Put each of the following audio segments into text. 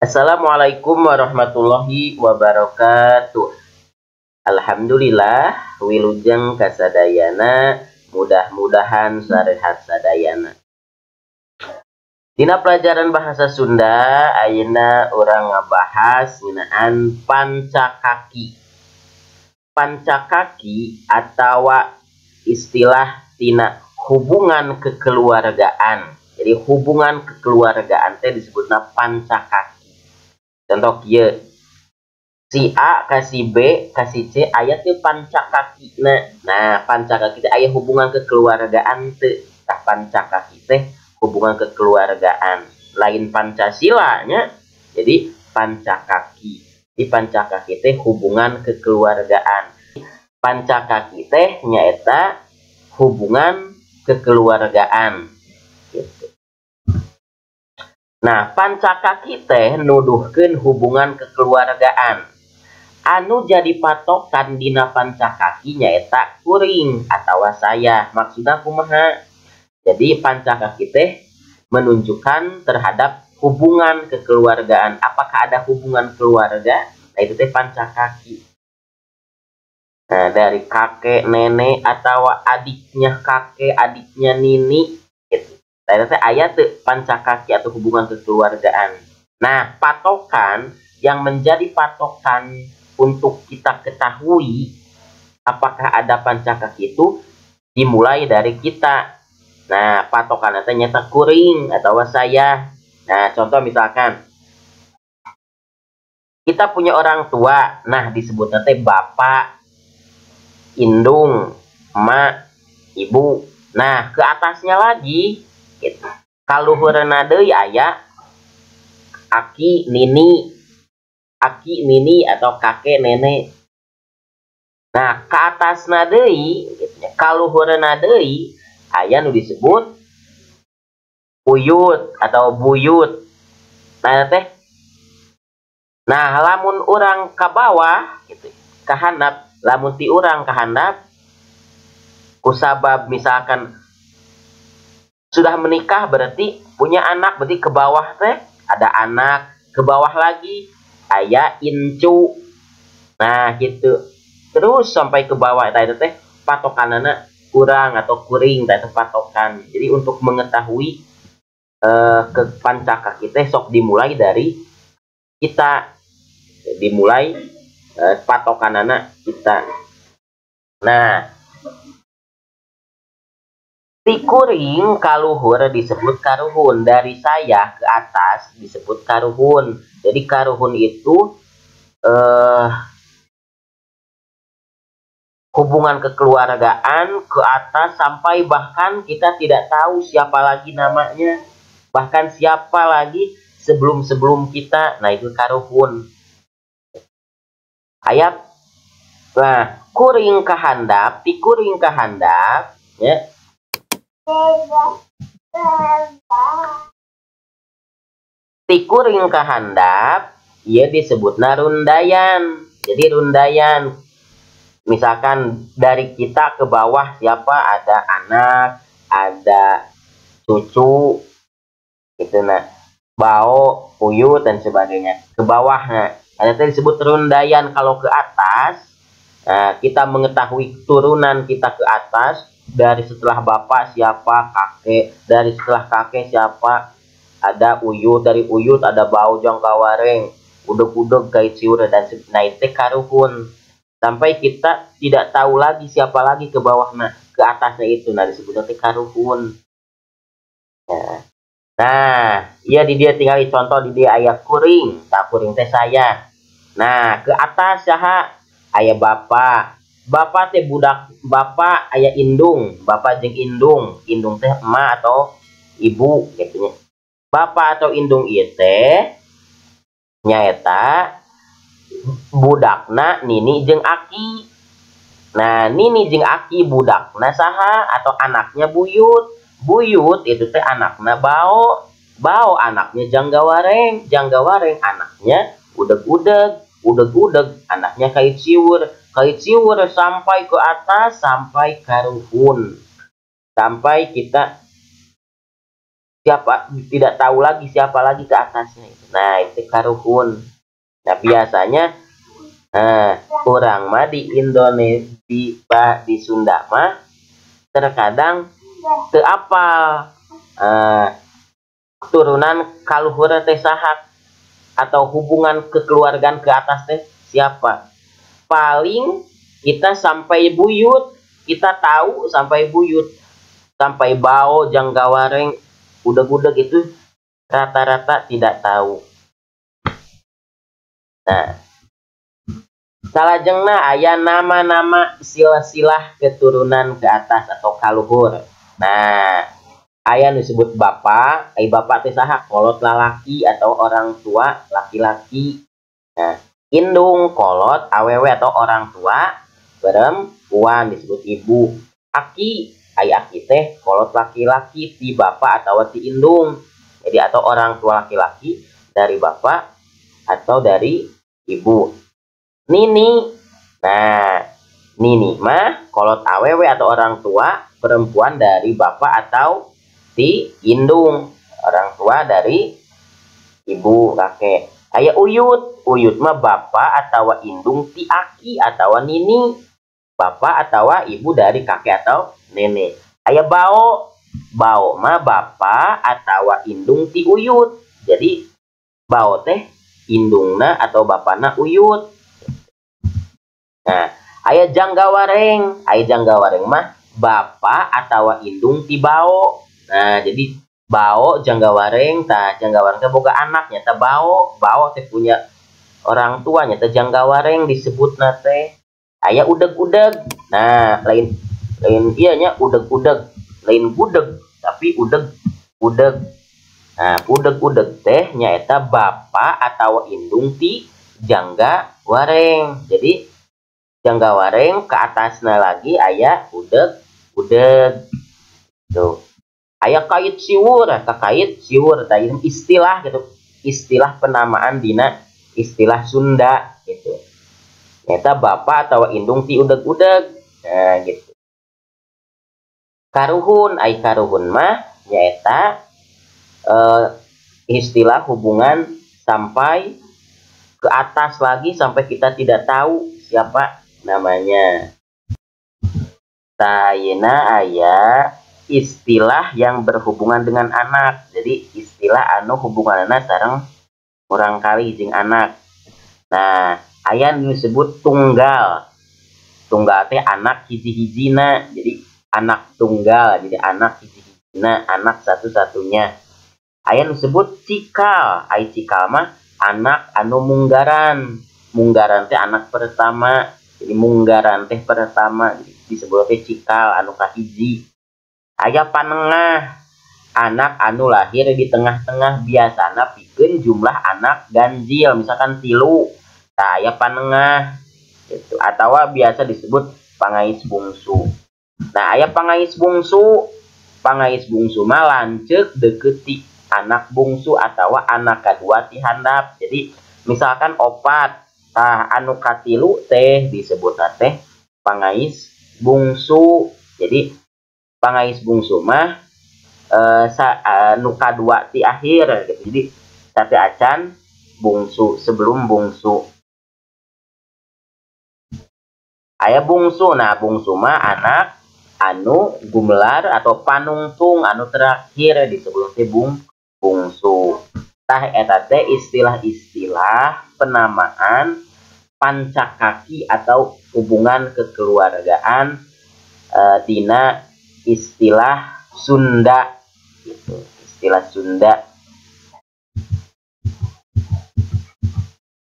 Assalamualaikum warahmatullahi wabarakatuh. Alhamdulillah wilujeng kasadayana, mudah-mudahan sarehat sadayana. Dina pelajaran bahasa Sunda ayeuna urang ngabahas ngeunaan pancakaki. Pancakaki atawa istilah tina hubungan kekeluargaan. Jadi hubungan kekeluargaan teh disebutna pancakaki. Contoh kieu, si A ka si B ka si C aya teu pancakakina. Nah, pancakaki teh aya hubungan kekeluargaan teu. Tah pancakaki teh hubungan kekeluargaan, lain Pancasila nya. Jadi pancakaki. Di pancakaki teh hubungan kekeluargaan. Pancakaki teh nyaeta hubungan kekeluargaan gitu. Nah, pancakaki teh nuduhkeun hubungan kekeluargaan. Anu jadi patokan dina pancakaki nyaeta kuring atawa saya. Maksudna kumaha? Jadi pancakaki teh menunjukkan terhadap hubungan kekeluargaan. Apakah ada hubungan keluarga? Nah, itu teh pancakaki. Nah, dari kakek, nenek, atau adiknya kakek, adiknya nini, gitu. Nah, itu teh aya teu pancakaki atau hubungan kekeluargaan. Nah, patokan yang menjadi patokan untuk kita ketahui apakah ada pancakaki itu dimulai dari kita. Nah, patokan teh nyata kuring atau saya. Nah, contoh misalkan kita punya orang tua, nah disebutnya teh bapak, indung, emak, ibu. Nah, ke atasnya lagi gitu. Kaluhureuna deui aya aki, nini, aki, nini atau kakek, nenek. Nah, ke atasna deui gitu nya, kaluhureuna deui aya nu disebut uyut atau buyut. Nah, teh. Nah, lamun urang ka bawah gitu, ka handap, lamun ti urang ka handap kusabab misalkan sudah menikah berarti punya anak, berarti ke bawah teh ada anak, ke bawah lagi aya incu. Nah, gitu. Terus sampai ke bawah eta teh patokanana kurang atau kuring, eta patokan. Jadi untuk mengetahui ke pancakaki teh sok dimulai dari kita, dimulai patokanana kita. Nah, ti kuring kaluhur disebut karuhun, dari saya ke atas disebut karuhun. Jadi karuhun itu hubungan kekeluargaan ke atas sampai bahkan kita tidak tahu siapa lagi namanya, bahkan siapa lagi sebelum-sebelum kita. Nah, itu karuhun. Ayat. Nah, kuring kahandap, ti kuring kahandap ya. Ti kuring kahandap ieu disebutna rundayan. Jadi rundayan misalkan dari kita ke bawah siapa, ada anak, ada cucu gitu, nah bao, uyut dan sebagainya ke bawah. Nah, ada tadi disebut rundayan. Kalau ke atas, nah, kita mengetahui turunan kita ke atas dari setelah bapak siapa, kakek, dari setelah kakek siapa, ada uyut, dari uyut ada bau jangkawareng, udeg-udeg, kait siur dan nah itu karuhun. Sampai kita tidak tahu lagi siapa lagi ke bawah, nah ke atasnya itu, nah disebutnya karuhun. Nah, nah, iya di dia tinggal contoh di dia ayah kuring, tak kuring teh saya. Nah, ke atas saha ayah bapak. Bapak teh budak, bapak ayah indung, bapak jeung indung, indung teh emak atau ibu gitu nya. Bapak atau indung ieu teh nyaeta budakna nini jeung aki. Nah, nini jeung aki budakna saha atau anaknya buyut. Buyut itu teh anakna bao, bao anaknya janggawareng, janggawareng anaknya udeg-udeg, udeg-udeg anaknya kait siwur, kait siwur sampai ke atas sampai karuhun. Sampai kita Siapa tidak tahu lagi siapa lagi ke atasnya itu. Nah, itu karuhun. Nah, biasanya orang mah di Indonesia di Sunda mah terkadang teu apal turunan kaluhur teh saha atau hubungan kekeluargaan ke atas teh siapa. Paling kita sampai buyut, kita tahu sampai buyut, sampai bao janggawareng udeg-udeg itu rata-rata tidak tahu. Nah, salajengna aya nama-nama silsilah keturunan ke atas atau kaluhur. Nah, aya nu disebut bapak, ai bapak teh saha? Kolot lalaki atau orang tua laki-laki. Nah, indung kolot awewe atau orang tua perempuan disebut ibu. Aki, ai aki teh kolot laki-laki ti bapak atau ti indung. Jadi atau orang tua laki-laki dari bapak atau dari ibu. Nini, nah nini mah kolot awewe atau orang tua perempuan dari bapak atau ti indung, orang tua dari ibu kakek. Aya uyut, uyut mah bapak atau indung ti aki atau nini, bapak atau ibu dari kakek atau nenek. Aya bao, bao mah bapak atau indung ti uyut. Jadi bao teh indungna atau bapana uyut. Nah, aya janggawareng, aya janggawareng mah bapak atau indung ti bao. Nah, jadi bao janggawareng, tah janggawareng teh boga anak nyata bao, bao teh punya orang tua nyata janggawareng disebutna teh. Aya udeg-udeg. Nah, lain lain iya nya udeg-udeg, lain gudeg tapi udeg-udeg. Nah, udeg-udeg teh nyaeta bapak atau indung ti janggawareng. Jadi janggawareng ke atasna lagi aya udeg-udeg. Tuh. Aya kait siwur, kait siwur tah istilah gitu. Istilah penamaan dina istilah Sunda gitu. Nyaeta bapak atau indung ti udeg-udeg. Nah, gitu. Karuhun, ai karuhun mah nyaeta istilah hubungan sampai ke atas lagi sampai kita tidak tahu siapa namanya. Tayena aya istilah yang berhubungan dengan anak. Jadi istilah anu hubunganna sareng murang kali jeung anak. Nah, aya nu disebut tunggal. Tunggal teh anak hiji-hijina. Jadi anak tunggal, jadi anak hiji-hijina, anak satu-satunya. Aya nu disebut cikal. Ai cikal mah anak anu munggaran. Munggaran teh anak pertama. Jadi munggaran teh pertama disebut teh cikal anu kahiji. Aya panengah, anak anu lahir di tengah-tengah, biasana pikeun jumlah anak ganjil, misalkan 3. Tah aya panengah gitu, atawa biasa disebut pangais bungsu. Nah, aya pangais bungsu. Pangais bungsu mah lanceuk deukeut ti anak bungsu atawa anak kadua ti handap. Jadi misalkan 4, tah anu katilu teh disebutna teh pangais bungsu. Jadi pangais bungsu mah nu kadua ti akhir gitu. Jadi sate acan bungsu, sebelum bungsu. Aya bungsu. Nah, bungsu mah anak anu gumelar atau panungtung anu terakhir disebut teh bungsu. Tah eta teh istilah-istilah penamaan pancakaki atau hubungan kekeluargaan dina istilah Sunda gitu, istilah Sunda.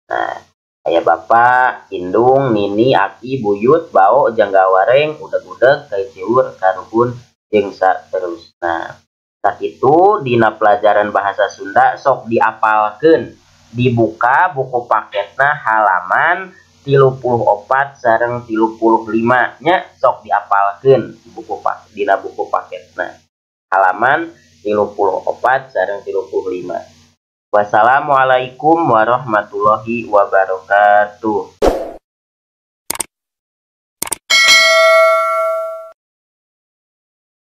Nah, aya bapak, indung, nini, aki, buyut, bao, janggawareng, udeg-udeg, kait siwur, karuhun, jeung saterusna. Sakitu dina pelajaran bahasa Sunda sok diapalkeun. Dibuka buku paketna halaman 34 sareng 35 nya sok diapalkeun buku pak dina buku paketna halaman 34 sareng 35. Wassalamualaikum warahmatullahi wabarakatuh.